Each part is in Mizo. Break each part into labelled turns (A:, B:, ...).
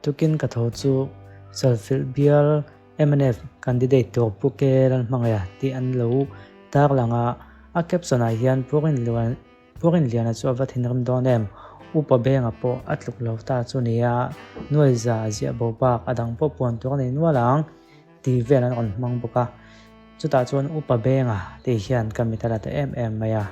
A: Tukin ka tho chu Chalfilh bial mnf candidate tur Pu Ke Lalhmangaiha tih an lo tarlang a, a caption ah hian Pu Rinliana chu a va thinrim dawn em? Upa Benga pawh a tluk lo ta chu nia, nuaiza ziah bo bak a dang pawh puan tur a nei nual ang. Tih vel an rawn hmang bawk a, chutah chuan Upa Benga tih hian ka mit a la ta em em mai a,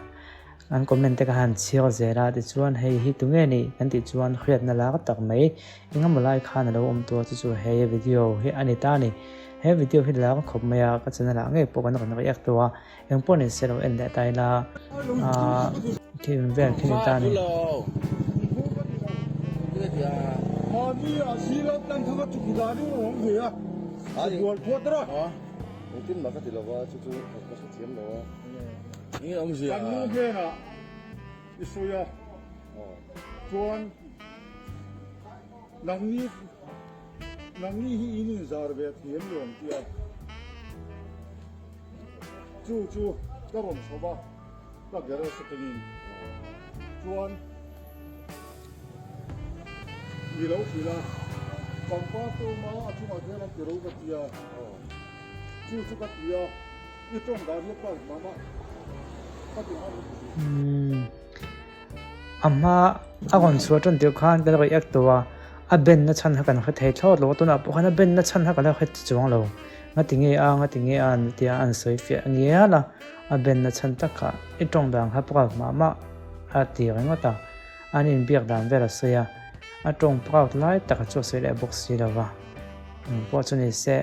A: an comment te ka han chhiar zel a, tichuan hei hi tunge nih kan tih chuan hriatna lar tak mai engemaw lai khan a lo awm tur chu chu he video hi a ni ta a ni. He video hi lar khawp mai a, ka channel ah ngei pawh kan rawn react tawh a, engpawh ni se lo en leh ta ila aah thil vel khi ni ta a ni.
B: Chu chu ka rawn chho va, ka garage atangin chuan mi lo hrilh a, pangpar te awm a, a chungah hian an ti ro ka ti a, chu chu ka ti a, i tawng dan hi a pa mah mah ka ti nghal lutuk.
A: A hma a rawn chhuah tan tirh khan kan react tawh a, a ben na chhan kha kan hre thei thlawt lo a, tunah pawh khan a ben na chhan kha ka la hre chuang lo. Ngati nge a, ngati nge a an tia an sawi fiah ngial a, a ben na chhan tak kha i tawng dan kha proud mah mah a ti ringawt a, an inbiak dan vel a sawi a, a tawng proud lai taka chu a sawi leh bawk si lo va, engpawh chu ni se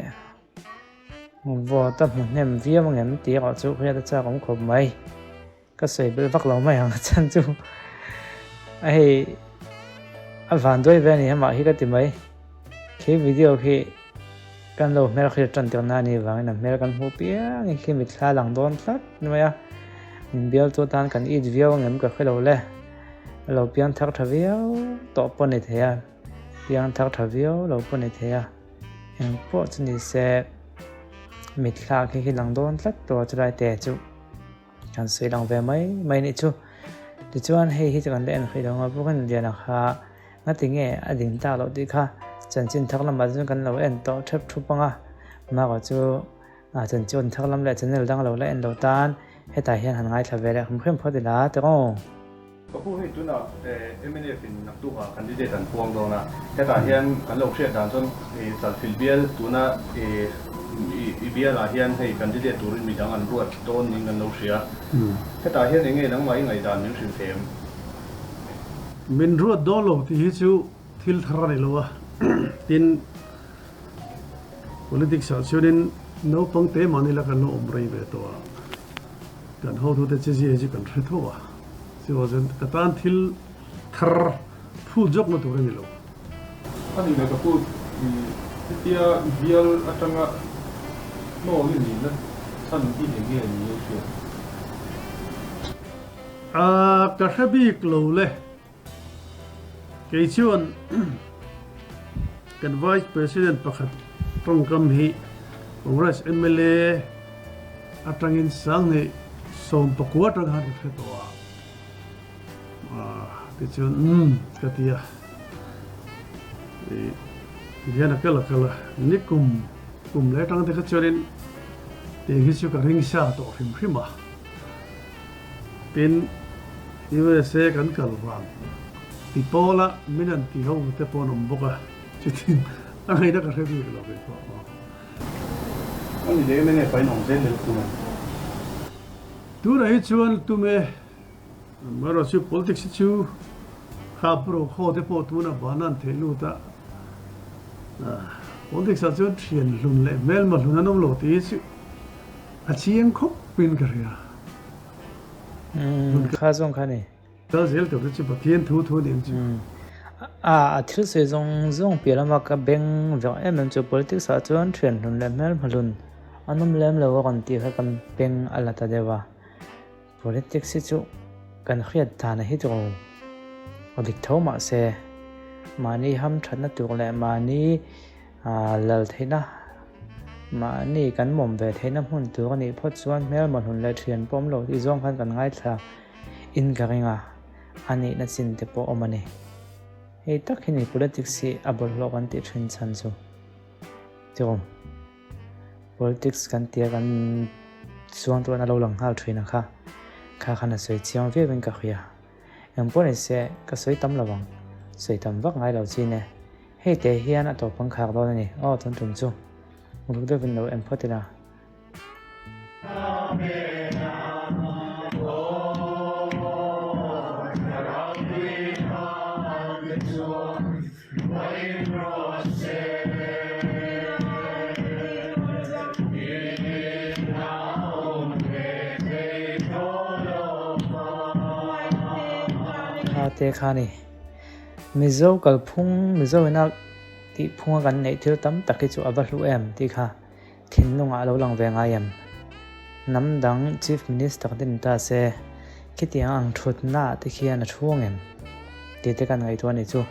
A: vote a hmu hnem viau angem tih erawh chu hriat a chak awm khawp mai. Ka sawi belh vak lo mai ang a chhan chu a hei a van duai ve a ni amah hi ka ti mai. Khi video khi kan lo hmel hriat tan tirna a nih vangin a hmel kan hmuh piang in khi mitthla lang dawn tlat mai a. Min bial chu atan kan it viau angem ka hre lo le. A lo piang thar tha viau tawh pawh a ni thei a, piang thar tha viau lo pawh a ni thei a. Engpawh chu ni se mitthla khi khi lang dawn tlat tawh a chulai te chu. Kan sawi lang ve mai mai nih chu. Tichuan hei hi chu kan la en hrih lo ang a, Bawkin Liana kha ngati nge a ding tak loh tih kha chanchin thar lamah chuan kan lo en tawh thep thup ang a, Mara chu chanchin thar lam leh channel dang lo la en lo tan hetah hian han ngaithla ve leh hrim hrim phawt ila tiraw.
C: Ka pu hei tunah mnf in naktukah candidate an puang dawn a, hetah hian kan lo hriat dan chuan Chalfilh bial tuna i bialah hian hei candidate turin midang an ruat dawn niin kan lo hria. Hetah hian enge nangmah i ngaihdan min hrilh thei em?
D: Min ruat dawn lo tih hi chu thil thar a ni lo a, tin politics ah chuanin naupang te mahni la kan lo awm rei ve tawh a. Kan hotute che zia hi chu kan hre tho a, chuvang chuan ka tan thil thar phut zawkna tur a ni lo.
C: A ni leh ka pu, hetia bial atanga hnawl i nihna chhan hi eng nge ni i hriat?
D: A, ka hre bik lo le. Kei chuan kan Vice President pakhat tawngkam hi Congress mla atangin Sanghnih 19 atang khan ka hre tawh a, tichuan umm ka ti a, tihian a kal a kal a, nikum kum leh atang te kha chuanin tiang hi chu ka ring sa tawh hrim hrim a. Tin, USA kan kal vang ti pawla min an ti ho te pawh an awm bawk a, chutin a ngaihna ka hre bik lo kei pawh.
C: A ni leh em enge fain awm zel leh tum a?
D: Tunah hi chuan tum e, amaherawh chu politics hi chu kha pro khaw te pawh tunah bana an theh lut a, politics ah chuan thian hlun leh hmelma hlun an awm lo tih hi chu A chiang khawp in ka hria.
A: Umm kha zawng kha ni.
D: Kal zel tur te chu Pathian thu thu nen chu.
A: A a thil sawi zawng zawng piah lama ka beng vek em em chu politics ah chuan thian hlun leh hmel hmahlun an awm lem lo a rawn tih kha ka beng a la ta deuh a. Politics hi chu kan hriat dan a hit ro. A dik tho mahse mahni hamthatna tur leh mahni Lal theihna, mahni kan mawm ve theihna hmun tur a nih phawt chuan hmelma hlun leh thian pawh awm lo tih zawng khan kan ngaithla in ka ring a, a nihna chin te pawh awm a ni. Hei tak hi ni politics hi a bawlhhlawh kan tih thin chhan chu. Tiraw? Politics kan tia kan chuang tuan a lo lang nghal thin a kha. Kha khan a sawi chiang viau in ka hria. Eng pawh ni se ka sawi tam lo ang. Sawi tam vak ngai lo chin e. Hei te hian a tawp ang khak dawn a ni. Aw tun tum chu. Uluk deuhin lo en phawt ila. Kha te kha ni. Mizo kalphung, Mizo ina tih phunga kan neih thil tam tak hi chu a va hlu em tih kha thinlungah a lo lang ve ngai em? Hnam dang Chief Minister te ni ta se, khitiang ang thutna te khian a thu ang em? Tih te kan ngaihtuah a nih chu.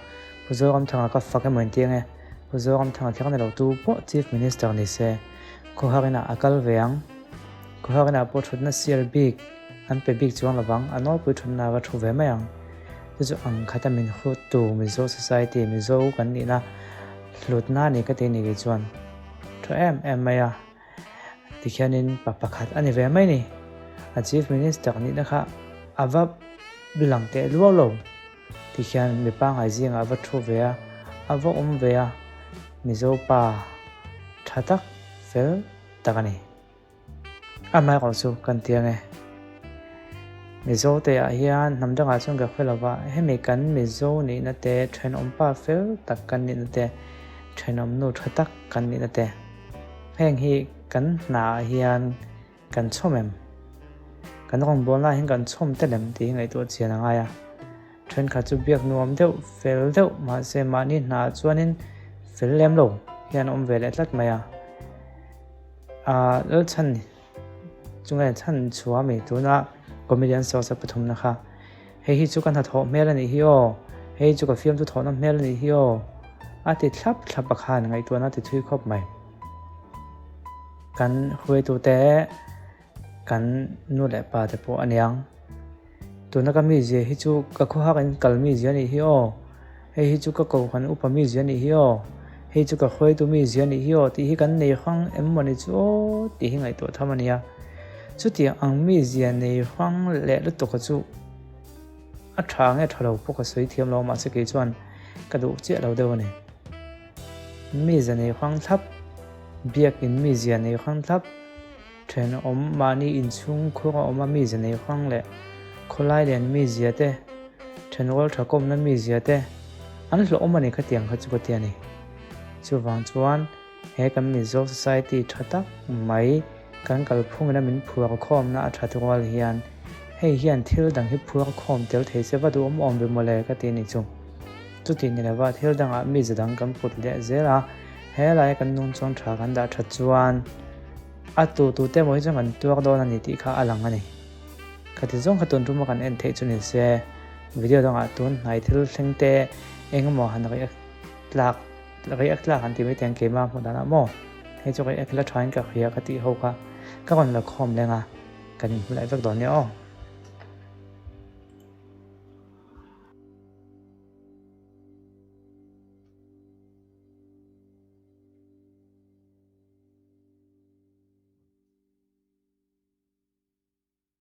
A: Pu Zoramthanga ka fak emaw intiang e, Pu Zoramthanga kher ni lo tu pawh Chief Minister ni se, khawhar inah a kal ve ang. Khawhar inah pawh thutna sial bik an pe bik chuang lovang, a nawlpui thutna a va thu ve mai ang. Chu chu ang khata min huttu Mizo Society, Mizo kan nihna hlutna a ni ka ti ni kei chuan. Tha em em mai a, tikhianin pa pakhat a ni ve mai ni. A Chief Minister nihna kha a va lang teh luau lo. Tikhian mi pangngai zingah a va thu ve a, a va awm ve a, Mizo pa tha tak, fel tak a ni. Amaherawh chu kan ti ange. Mizo te ah hian hnam dangah chuan ka hre lova, hemi kan Mizo nihna te, thenawm pa fel tak kan nihna te, thenawm nu tha tak kan nihna te, heng hi kan hna ah hian kan chhawm em? Kan rawngbawlna ah hian kan chhawm tel em tih hi ngaihtuah chian a ngai a. Thenkhat chu biak nuam deuh, fel deuh mahse mahni hna ah chuanin fel lem lo hian a awm ve leh tlat mai a. Ahh Lalchhan chunga chhan chhuah ami tuna comedian source a pathumna kha hei hi chu ka hnathawh hmel a nih hi aw hei chu ka fiamthu thawhna hmel a nih hi aw a ti thlap thlap a khan ngaihtuahna a ti thui khawp mai. Kan hruaitute kan nu leh pa te pawh a niang. Tuna ka mizia hi chu ka khawhak in kal mizia a nih hi aw, hei hi chu ka kohhran upa mizia a nih hi aw, hei chu ka hruaitu mizia a nih hi aw tih hi kan nei hrang em mawni chu aw tih hi ngaihtuah tham a nia. Chutiang ang mizia nei hrang leh lutuk a chu a tha nge tha lo pawh ka sawi thiam lo mahse kei chuan ka duh chiah lo deuh a ni. Mizia nei hrang thlap, biakin mizia nei hrang thlap. Thenawm mahni inchhung khur a awm a mizia nei hrang leh khawlai lian mizia te, thenrual thakawmna mizia te an hlawhawm a ni khatiang kha chu ka ti a ni. Chuvang chuan he kan Mizo society tha tak mai kan kalphungin a min phuar khawmna a that rual hian hei hian thil dang hi phuar khawm tel thei se va duhawm awm ve mawle ka ti a ni chu. Chuti ni lova thil dangah mizia dang kan put leh zel a, helai kan nungchawng tha kan dah that chuan A tu tu te maw hi chuan kan tuar dawn a ni tih kha a lang a ni. Khati zawng kha tun tuma kan en theih chu ni se, video dangah tun hnai thil thleng te eng emaw han react tlak react tlak han ti mai teng keimah hmuh danah maw hei chu react la thain ka hria ka tih ho kha ka rawn la khawm leng a, kan inhmu leh vek dawn nia aw.